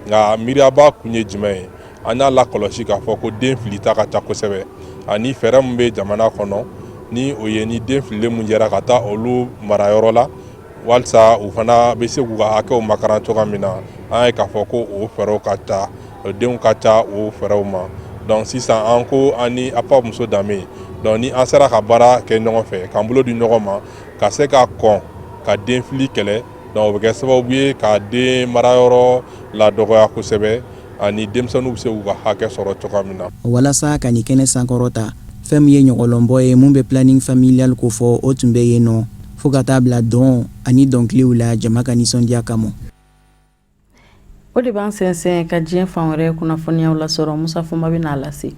Nka miiriyaba kun ye jumɛn ye? An y'a lakɔlɔsi k'a fɔ ko den filita ka ca kosɛbɛ, ani fɛɛrɛ min bɛ jamana kɔnɔ, ni o ye ni den fililen mun jɛra ka taa olu marayɔrɔ la walasa u fana bɛ se k'u ka hakɛw makaran cogoya min na. An ye k'a fɔ ko o fɛɛrɛw ka ca, denw ka ca o fɛɛrɛw ma. Donc sisan an ko an ni APAV Muso Danbe, donc ni an sera ka baara kɛ ɲɔgɔn fɛ, k'an bolo di ɲɔgɔn ma, ka se ka kɔn ka denfili kɛlɛ, donc o bɛ kɛ sababu ye ka den marayɔrɔ ladɔgɔya kosɛbɛ, ani denmisɛnninw bɛ se k'u ka hakɛ sɔrɔ cogoya min na. Walasa ka nin kɛnɛ sankɔrɔta, fɛn min ye ɲɔgɔlɔnbɔ ye mun bɛ planning familial kofɔ, o tun bɛ yen nɔ, fo ka taa bila dɔn ani dɔnkiliw la jama ka nisɔndiya kama. O de b'an sɛnsɛn ka diɲɛ fan wɛrɛ kunnafoniyaw lasɔrɔ. Musa Fɔnba bɛ n'a lase.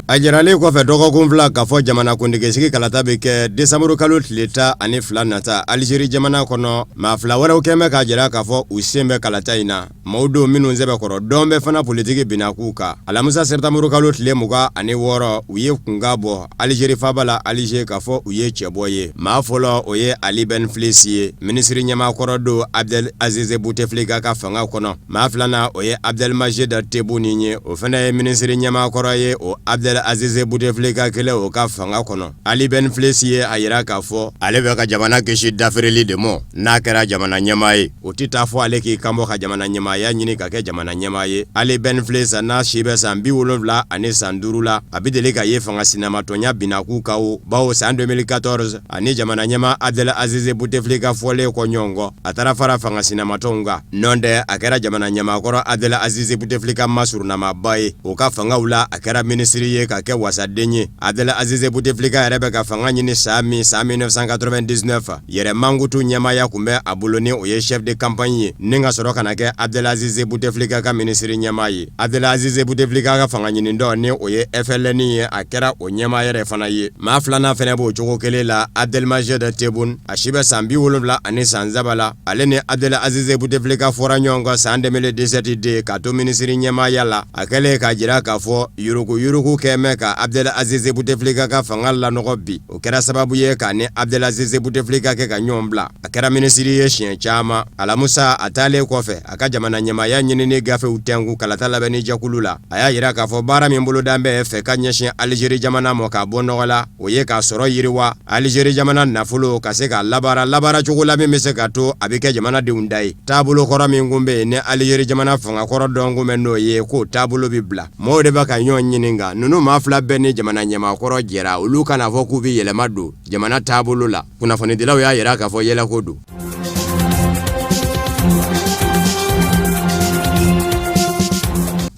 A jiralen kɔfɛ dɔgɔkun 2 k'a fɔ jamanakuntigisigi kalata bɛ kɛ desanburu kalo tile 12 nata Alizeri jamana kɔnɔ, maa fila wɛrɛw kɛn bɛ k'a jira k'a fɔ u sen bɛ kalata in na. Maaw don minnu sɛbɛkɔrɔ dɔn bɛ fana politiki binnakuw kan. Alamisa sɛtanburu kalo tile 26, u ye kunkan bɔ Alizeri faaba la Alize k'a fɔ u ye cɛbɔ ye. Maa fɔlɔ, o ye Ali Ben Filisi ye, minisiri ɲɛmaa kɔrɔ don Abdel Aziz Bouteflika ka fanga kɔnɔ. Maa filanan, o ye Abdelmadjid Tebboune ye, o fana ye minisiri ɲɛmaa kɔrɔ ye o Abdel Aziz Bouteflika kelen o ka fanga kɔnɔ. Ali Ben Filisi ye a jira k'a fɔ ale bɛ ka jamana kisi dafirili de ma n'a kɛra jamana ɲɛmaa ye. O tɛ taa fɔ ale k'i kanbɔ ka jamana ɲɛmaaya ɲini ka kɛ jamana ɲɛmaa ye. Ali Ben Filisi n'a si bɛ san 75 san 5 la, a bɛ deli ka ye fanga sinamatɔnya binnakuw kan o, bawo san 2014 ani jamana ɲɛmaa Abdel Aziz Bouteflika fɔlen kɔ ɲɔgɔn kɔ, a taara fara fanga sinamatɔnw kan. Nɔntɛ, a kɛra jamana ɲɛmaakɔrɔ Abdel Aziz Bouteflika masurunnamaba ye. O ka fangaw la, a kɛra minisiri ye ka kɛ wasaden ye. Abdel Aziz Bouteflika yɛrɛ bɛ ka fanga ɲini san min, san 1999, yɛrɛ mankutu ɲɛmaaya tun bɛ a bolo ni o ye chef de campagne ye, ni ka sɔrɔ ka na kɛ Abdel Aziz Bouteflika ka minisiri ɲɛmaa ye. Abdel Aziz Bouteflika ka fanga ɲinitɔn ni o ye FLN ye, a kɛra o ɲɛmaa yɛrɛ fana ye. Maa filanan fana b'o cogo kelen la, Abdelmadjid Tebboune, a si bɛ san 73 san 3 la. Ale ni Abdel Aziz Bouteflika fɔra ɲɔgɔn kɔ san 2017 de k'a to minisiri ɲɛmaaya la. A kɛlen k'a jira k'a fɔ yuruguyurugu kɛn bɛ ka Abdel Aziz Bouteflika ka fanga lanɔgɔ bi, o kɛra sababu ye k'a ni Abdel Aziz Bouteflika kɛ ka ɲɔgɔn bila. A kɛra minisiri ye siɲɛ caman. Alamusa a taalen kɔfɛ a ka jamana ɲɛmaaya ɲinini gafew tɛnku kalata labɛnni jɛkulu la, a y'a jira k'a fɔ baara min bolodan bɛ fɛ ka ɲɛsin Alizeri jamana ma k'a bɔ nɔgɔ la, o ye k'a sɔrɔ yiriwa, Alizeri jamana nafolo ka se k'a labaara labaara cogo la min bɛ se ka to a bɛ kɛ jamanadenw da ye. Taabolo kɔrɔ min kun bɛ yen ni Alizeri jamana fanga kɔrɔ dɔn kun bɛ n'o ye, k'o taabolo bɛ bila. Mɔgɔw de bɛ ka ɲɔgɔn ɲininka, ninnu maa fila bɛɛ ni jamana ɲɛmaa kɔrɔ jɛra, olu kana fɔ k'u bɛ yɛlɛma don jamana taabolo la. Kunnafonidilaw y'a jira k'a fɔ yɛlɛko don.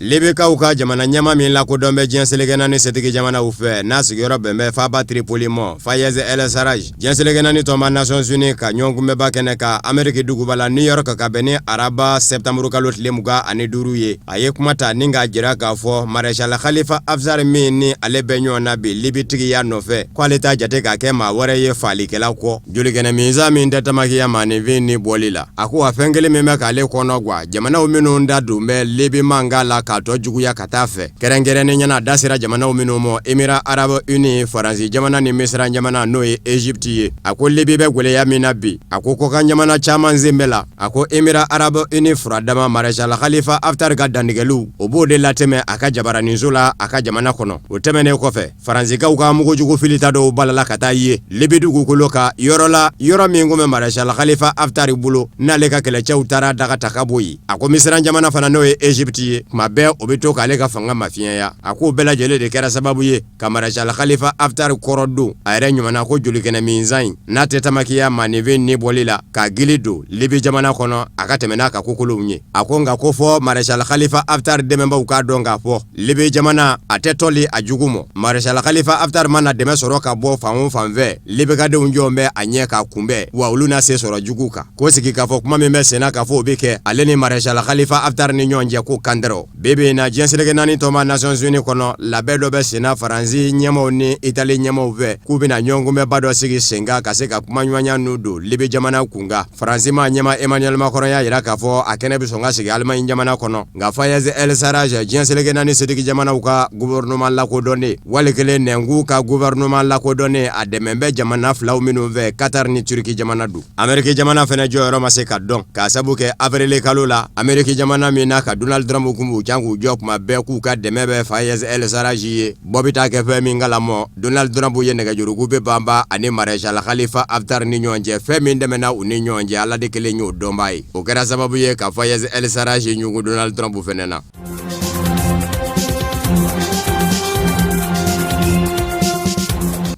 Libikaw ka jamana ɲɛmaa min lakodɔn bɛ diɲɛ seleke naani setigi jamanaw fɛ, n'a sigiyɔrɔ bɛn bɛ faaba Tripoli ma, Fayez El Sarraj, diɲɛ seleke naani tɔnba Nations Unies ka ɲɔgɔnkunbɛnba kɛnɛ kan Ameriki duguba la New York ka bɛn ni araba septembre kalo tile 25 ye, a ye kuma ta ni k'a jira k'a fɔ Maréchal Khalifa Haftar min ni ale bɛ ɲɔgɔn na bi Libi tigiya nɔfɛ, k'ale t'a jate k'a kɛ maa wɛrɛ ye faalikɛla kɔ. Jolikɛnɛ minsa min tɛ tamakiya maaninfin ni bɔli la, a ko a fɛn kelen min bɛ k'ale kɔnɔ gwan, jamanaw minnu da don bɛ Libi mankan la k'a tɔ juguya ka taa fɛ, kɛrɛnkɛrɛnnenya na da sera jamanaw minnu ma, Émirats arabes unis, Faransi jamana ni Misira jamana n'o ye Égypte ye. A ko Libi bɛ gwɛlɛya min na bi, a ko kɔkan jamana caman sen bɛ la. A ko Émirats arabes unis furadama Maréchal Khalifa Haftar ka dantigɛliw, o b'o de latɛmɛ a ka jabaraninso la a ka jamana kɔnɔ. O tɛmɛnen kɔfɛ, Faransikaw ka mugujugu filita dɔw balala ka taa ye Libi dugukolo kan yɔrɔ la, yɔrɔ min kun bɛ Maréchal Khalifa Haftar bolo, n'ale ka kɛlɛcɛw taara daga ta ka bɔ yen. A ko Misira jamana fana n'o ye Égypte ye, tuma bɛɛ o bɛ to k'ale ka fanga mafiɲɛya. A k'o bɛɛ lajɛlen de kɛra sababu ye ka Maréchal Khalifa Haftar kɔrɔ don a yɛrɛ ɲuman ko jolikɛnɛ minsan in n'a tɛ tamakiya maaninfin ni bɔli la k'a gili don Libi jamana kɔnɔ a ka tɛmɛ n'a ka kokolonw ye. A ko nka ko fɔ Maréchal Khalifa Haftar dɛmɛbaaw k'a dɔn k'a fɔ Libi jamana a tɛ tɔli a jugu ma. Maréchal Khalifa Haftar mana dɛmɛ sɔrɔ ka bɔ fan o fan fɛ, Libikadenw jɔlen bɛ a ɲɛ k'a kunbɛn, wa olu na se sɔrɔ jugu kan. Ko sigi k'a fɔ kuma min bɛ senna k'a fɔ o bɛ kɛ ale ni Maréchal Khalifa Haftar ni ɲɔgɔn cɛ ko kantɛrɛ. Bi bi in na, diɲɛ seleke naani tɔnba Nations Unies kɔnɔ, labɛn dɔ bɛ senna Faransi ɲɛmaaw ni Itali ɲɛmaaw fɛ k'u bɛna ɲɔgɔnkunbɛnba dɔ sigi sen kan ka se ka kumaɲɔgɔnya n'u don Libi jamana kunkan. Faransi maa ɲɛmaa Emmanuel Macron y'a jira k'a fɔ a kɛnɛ bɛ sɔn ka sigi Allemagne jamana kɔnɔ. Nka Fayez El Sarraj, diɲɛ seleke naani setigi jamanaw ka gouvernement lakodɔnnen, wali kelen nɛnkun ka gouvernement lakodɔnnen, a dɛmɛ bɛ jamana filaw minnu fɛ, Qatar ni Turquie jamana don. Ameriki jamana fana jɔyɔrɔ ma se ka dɔn k'a sabu kɛ avril kalo la, Ameriki jamana min n'a ka Donald Trump kun b'u can k'u jɔ kuma bɛɛ k'u ka dɛmɛ bɛ Fayez El Sarraj ye, bɔ bɛ taa kɛ fɛn min kalama, Donald Trump ye nɛgɛjuru coupe banba ani Maréchal Khalifa Haftar ni ɲɔgɔn cɛ, fɛn min tɛmɛna u ni ɲɔgɔn cɛ, Ala de kelen y'o dɔnbaa ye. O kɛra sababu ye ka Fayez El Sarraj ɲugun Donald Trump fɛnɛ na.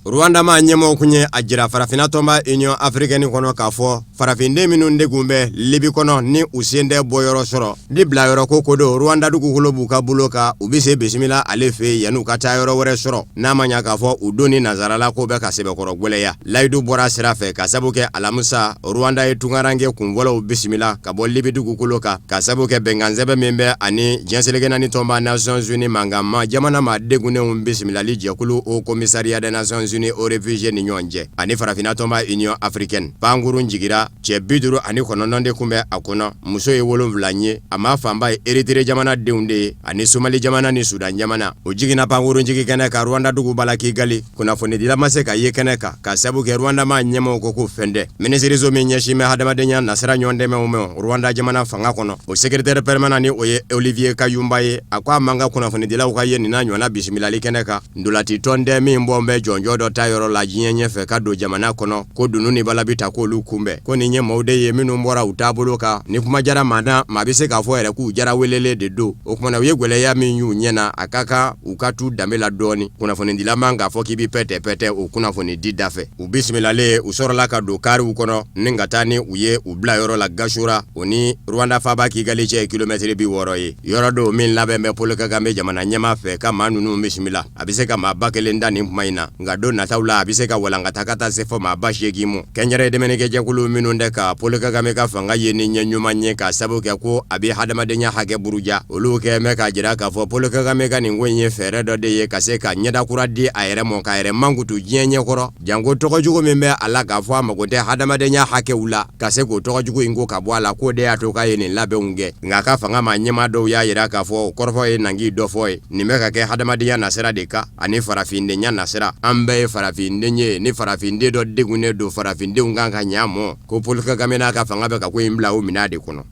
Rwanda maa ɲɛmɔgɔw kun ye a jira farafinna tɔnba Union africaine kɔnɔ k'a fɔ farafinden minnu de kun bɛ Libi kɔnɔ ni u sen tɛ bɔyɔrɔ sɔrɔ ni bilayɔrɔ ko ko don, Rwanda dugukolo b'u ka bolo kan, u bɛ se bisimila ale fɛ yen yanni u ka taa yɔrɔ wɛrɛ sɔrɔ, n'a ma ɲa k'a fɔ u don ni nansarala ko bɛ ka sɛbɛkɔrɔ gwɛlɛya. Layidu bɔra sira fɛ ka sabu kɛ alamisa Rwanda ye tunkaranke kunfɔlɔw bisimila ka bɔ Libi dugukolo kan ka sabu kɛ bɛnkansɛbɛn min bɛ ani diɲɛ seleke naani tɔnba Nations Unies mankanma jamana maa degunnenw bisimilali jɛkulu Haut Commissariat des Nations Unies aux réfugiés ni ɲɔgɔn cɛ ani farafinna tɔnba Union africaine. Pankurun jigira, cɛ 59 de kun bɛ a kɔnɔ, muso ye 7 ye, a maa fanba ye Eritere jamana denw de ye ani Somali jamana ni Sudan jamana. U jiginna pankurun jigi kɛnɛ kan Rwanda duguba la Kigali. Kunnafonidila ma se ka ye kɛnɛ kan ka sabu kɛ Rwanda maa ɲɛmɔgɔw ko ko fɛn tɛ. Minisiriso min ɲɛsin bɛ hadamadenya nasira ɲɔgɔn dɛmɛw ma Rwanda jamana fanga kɔnɔ, o secrétaire permanent ni o ye Olivier Kayumba ye, a ko a man kan kunnafonidilaw ka ye nin n'a ɲɔgɔnna bisimilali kɛnɛ kan. Ntolaci tɔn tɛ min bɔ bɛ jɔnjɔn dɔ ta yɔrɔ la diɲɛ ɲɛfɛ ka don jamana kɔnɔ, ko dunun ni bala bɛ ta k'olu kunbɛn, ko nin ye maaw de ye minnu bɔra u taabolo kan. Ni kuma jara maa na, maa bɛ se k'a fɔ yɛrɛ k'u jara welelen de don. O tuma na u ye gɛlɛya min y'u ɲɛ na, a ka kan u ka t'u danbe la dɔɔnin. Kunnafonidila man k'a fɔ k'i bɛ pɛtɛ pɛtɛ o kunnafoni di da fɛ. U bisimilalen, u sɔrɔla ka don kariw kɔnɔ ni ka taa ni u ye u bila yɔrɔ la Gasura, o ni Rwanda faaba Kigali cɛ ye kilomɛtiri 60 ye. Yɔrɔ don min labɛn bɛ Paul Kagame jamana ɲɛmaa fɛ ka maa ninnu bisimila. A bɛ se ka maa 1000 ta nin kuma in na, nka don nataw la a bɛ se ka walankata ka taa se fɔ maa 8000 ma. Kɛnyɛrɛye dɛmɛnikɛjɛkulu minnu tɛ ka Paul Kagame ka fanga ye ni ɲɛ ɲuman ye ka sabu kɛ ko a bɛ hadamadenya hakɛ buruja, olu kɛ bɛ k'a jira k'a fɔ Paul Kagame ka nin ko in ye fɛɛrɛ dɔ de ye ka se ka ɲɛda kura di a yɛrɛ ma, k'a yɛrɛ mankutu diɲɛ ɲɛkɔrɔ, janko tɔgɔ jugu min bɛ a la k'a fɔ a mago tɛ hadamadenya hakɛw la, ka se k'o tɔgɔ jugu in ko ka bɔ a la, k'o de y'a to k'a ye nin labɛnw kɛ. Nka a ka fanga maa ɲɛmaa dɔw y'a jira k'a fɔ o kɔrɔfɔ ye nangi dɔ fɔ ye. Nin bɛ ka kɛ hadamadenya nasira de kan ani farafindenya nasira. An bɛɛ ye farafinden ye, ni farafinden dɔ degunnen don, farafindenw kan ka ɲa mɔ. Ko Paul Kagame n'a ka fanga bɛ ka ko in bila o minɛn de kɔnɔ.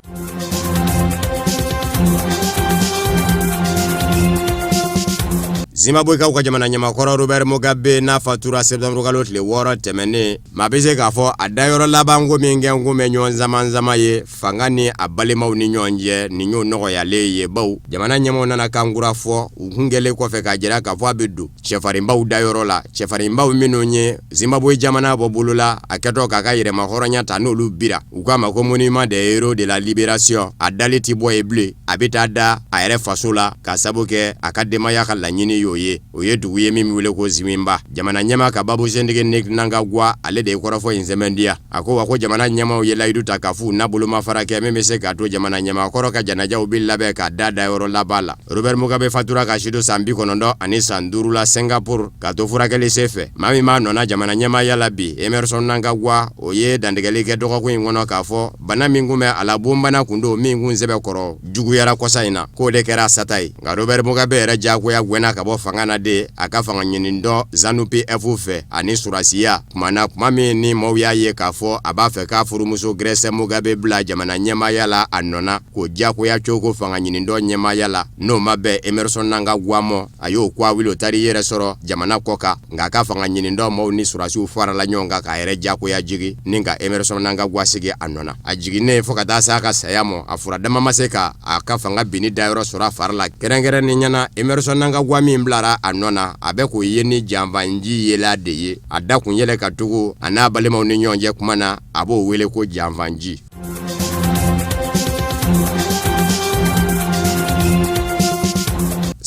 Zimbabwekaw ka jamana ɲɛmaakɔrɔ Robert Mugabe n'a fatura septembre kalo tile 6 tɛmɛnen, maa bɛ se k'a fɔ a dayɔrɔ labanko min kɛ kun bɛ ɲɔgɔn samansaman ye fanga ni a balimaw ni ɲɔgɔn cɛ, nin y'o nɔgɔyalen ye, bawo jamana ɲɛmaaw nana kan kura fɔ u kun kɛlen kɔfɛ k'a jira k'a fɔ a bɛ don cɛfarinbaw dayɔrɔ la, cɛfarinbaw minnu ye Zimbabwe jamana bɔ bolo la a kɛtɔ k'a ka yɛrɛmahɔrɔnya ta, n'olu bira u k'a ma ko monument des héros de la libération. A dali tɛ bɔ yen bilen, a bɛ taa da a yɛrɛ faso la ka sabu kɛ a ka denbaya ka laɲini y'o ye. O ye dugu ye min bɛ wele ko Zvimba. Jamana ɲɛmaa ka babusentigi Nick Mnangagwa, ale de ye kɔrɔfɔ in sɛmɛntiya. A ko wa ko jamana ɲɛmaaw ye layidu ta k'a f'u na bolomafara kɛ min bɛ se k'a to jamana ɲɛmaakɔrɔ ka janajaw bɛ labɛn ka da dayɔrɔ laban la. Robert Mugabe fatura ka si to san 95 la Singapour ka to furakɛli senfɛ. Maa min b'a nɔ na jamana ɲɛmaaya la bi, Emmerson Mnangagwa, o ye dantigɛli kɛ dɔgɔkun in kɔnɔ k'a fɔ bana min kun bɛ a la, bonbana kun don min kun sɛbɛkɔrɔ juguyara kɔsa in na, k'o de kɛra a sata ye. Nka Robert Mugabe yɛrɛ diyagoya gɛnna ka bɔ fanga na de a ka fanga ɲinitɔn ZANU PF fɛ ani surasiya tuma na, tuma min ni maaw y'a ye k'a fɔ a b'a fɛ k'a furumuso Grace Mugabe bila jamana ɲɛmaaya la a nɔ na, k'o diyagoya cogo fanga ɲinitɔn ɲɛmaaya la, n'o ma bɛn Emmerson Mnangagwa ma, a y'o kwa wuli, o taara i yɛrɛ sɔrɔ jamana kɔ kan. Nka a ka fanga ɲinitɔn maaw ni surasiw farala ɲɔgɔn kan k'a yɛrɛ diyagoya jigin ni ka Emmerson Mnangagwa sigi a nɔ na. A jiginnen fo ka taa se a ka saya ma, a fura dama ma se ka a ka fanga binni dayɔrɔ sɔrɔ a fari la. Kɛrɛnkɛrɛnnenya na, Emmerson Mnangagwa min bilara a nɔ na, a bɛ k'o ye ni janfanji yela de ye. A da kun yɛlɛ ka tugu a n'a balimaw ni ɲɔgɔn cɛ kuma na, a b'o wele ko janfanji.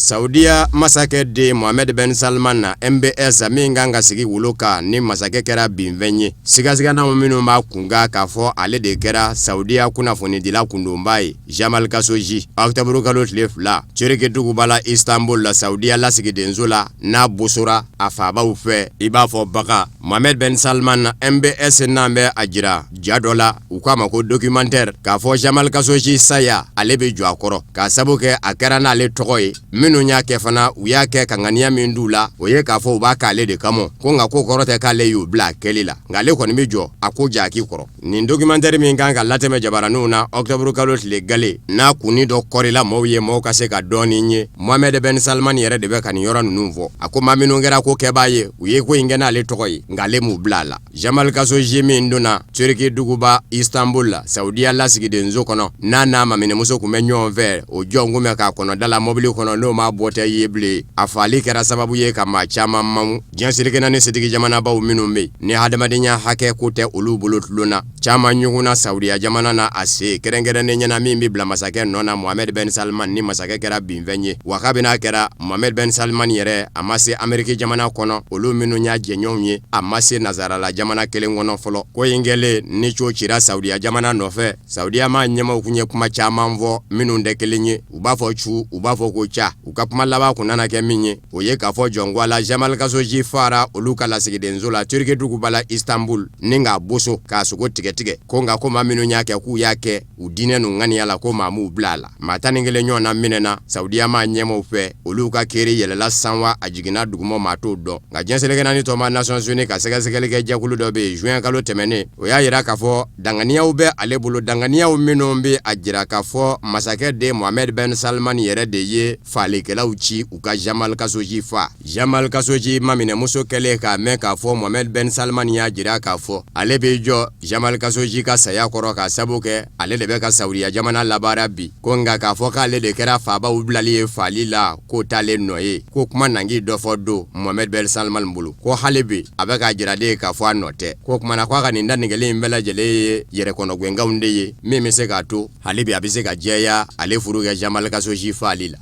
Saudiya masakɛ den Mohamed Ben Salman na MBS min kan ka sigi wolo kan ni masakɛ kɛra binfɛn ye, sigasiganaw minnu b'a kun kan k'a fɔ ale de kɛra Saudiya kunnafonidila kundonba ye Jamal Khashoggi, octobre kalo tile 2, Turki duguba la Istanbul la, Saudiya lasigidenso la, n'a bosora a faabaw fɛ i b'a fɔ bagan. Mohamed Ben Salman MBS n'an bɛ a jira ja dɔ la, u k'a ma ko documentaire, k'a fɔ Jamal Khashoggi saya, ale bɛ jɔ a kɔrɔ k'a sabu kɛ a kɛra n'ale tɔgɔ ye minnu minnu y'a kɛ fana, u y'a kɛ ka ŋaniya min d'u la, o ye k'a fɔ u b'a k'ale de kama, ko nka k'o kɔrɔ tɛ k'ale y'u bila a kɛli la, nka ale kɔni bɛ jɔ a ko jaaki kɔrɔ. Nin documentaire min kan ka latɛmɛ jabaraninw na octobre kalo tile gale n'a kunni dɔ kɔrila maaw ye, maaw ka se ka dɔɔnin ye. Mohamed Ben Salman yɛrɛ de bɛ ka nin yɔrɔ ninnu fɔ. A ko maa minnu kɛra ko kɛbaa ye, u ye ko in kɛ n'ale tɔgɔ ye, nka ale m'u bila a la. Jamal Khashoggi min donna Turki duguba Istanbul la, Saudiya lasigidenso kɔnɔ, n'a n'a maminɛmuso tun bɛ ɲɔgɔn fɛ, o jɔn kun bɛ k'a kɔnɔ da la mɔbili kɔnɔ, n'o m'a bɔtɔ ye bilen. A faali kɛra sababu ye ka maa caman mamu. Diɲɛ seleke naani setigi jamanabaw minnu bɛ yen ni hadamadenya hakɛ ko tɛ olu bolo tulon na, caman ɲugunna Saudiya jamana na a se kɛrɛnkɛrɛnnen ɲɛna min bɛ bila masakɛ nɔ na Mohamed Ben Salman ni masakɛ kɛra binfɛn ye. Wa kabini a kɛra Mohamed Ben Salman yɛrɛ, a ma se Ameriki jamana kɔnɔ, olu minnu y'a jɛɲɔgɔnw ye, a ma se nazarala jamana kelen kɔnɔ fɔlɔ. Ko in kɛlen ni co cira Saudiya jamana nɔfɛ, Saudiya maa ɲɛmaaw kun ye kuma caman fɔ minnu tɛ kelen ye. U b'a fɔ cu, u b'a fɔ ko ca. U ka kuma laban kun nana kɛ min ye, o ye k'a fɔ jɔn ko Ala Jamal Khashoggi faara olu ka lasigidenso la Turki duguba la Istanbul ni k'a boso k'a sogo tigɛtigɛ, ko nka ko maa minnu y'a kɛ k'u y'a kɛ u diinɛ n'u ŋaniya la, ko maa m'u bila a la. Maa 11 ɲɔgɔnna minɛna Saudiya maa ɲɛmaaw fɛ, olu ka kiri yɛlɛla san wa a jiginna duguma, maa t'o dɔn. Nka diɲɛ seleke naani tɔnba Nations Unies ka sɛgɛsɛgɛli kɛ jɛkulu dɔ bɛ yen juin kalo tɛmɛnen, o y'a jira k'a fɔ danganiyaw bɛ ale bolo, danganiyaw minnu bɛ a jira k'a fɔ masakɛ den Mohamed Ben Salman yɛrɛ de ye faalikɛlaw ci u ka Jamal Khashoggi faa. Jamal Khashoggi maminɛmuso kɛlen k'a mɛn k'a fɔ Mohamed Ben Salman y'a jira k'a fɔ ale b'i jɔ Jamal Khashoggi ka saya kɔrɔ k'a sabu kɛ ale de bɛ ka Saudiya jamana labaara bi, ko nka k'a fɔ k'ale de kɛra faabaw bilali ye faali la, k'o t'ale nɔ ye, ko kuma nangi dɔ fɔ don Mohamed Ben Salman bolo, ko hali bi a bɛ k'a jira de k'a fɔ a nɔ tɛ, k'o kuma na k'a ka nin dantigɛli in bɛɛ lajɛlen ye yɛrɛkɔnɔgɛnkanw de ye min bɛ se k'a to hali bi a bɛ se ka jɛya ale furukɛ Jamal Khashoggi faali la.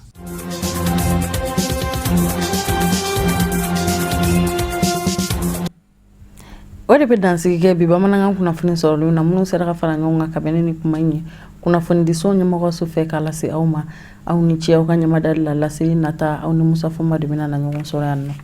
O de bɛ dansigi kɛ bi bamanankan kunnafoni sɔrɔlenw na minnu sera ka fara ɲɔgɔn kan ka bɛn ni nin kuma in ye kunnafonidiso ɲɛmɔgɔso fɛ k'a lase aw ma. Aw ni ce aw ka ɲɛmadali la. Laseli nata, aw ni Musa Fɔnba de bɛna na ɲɔgɔn sɔrɔ yan nɔ.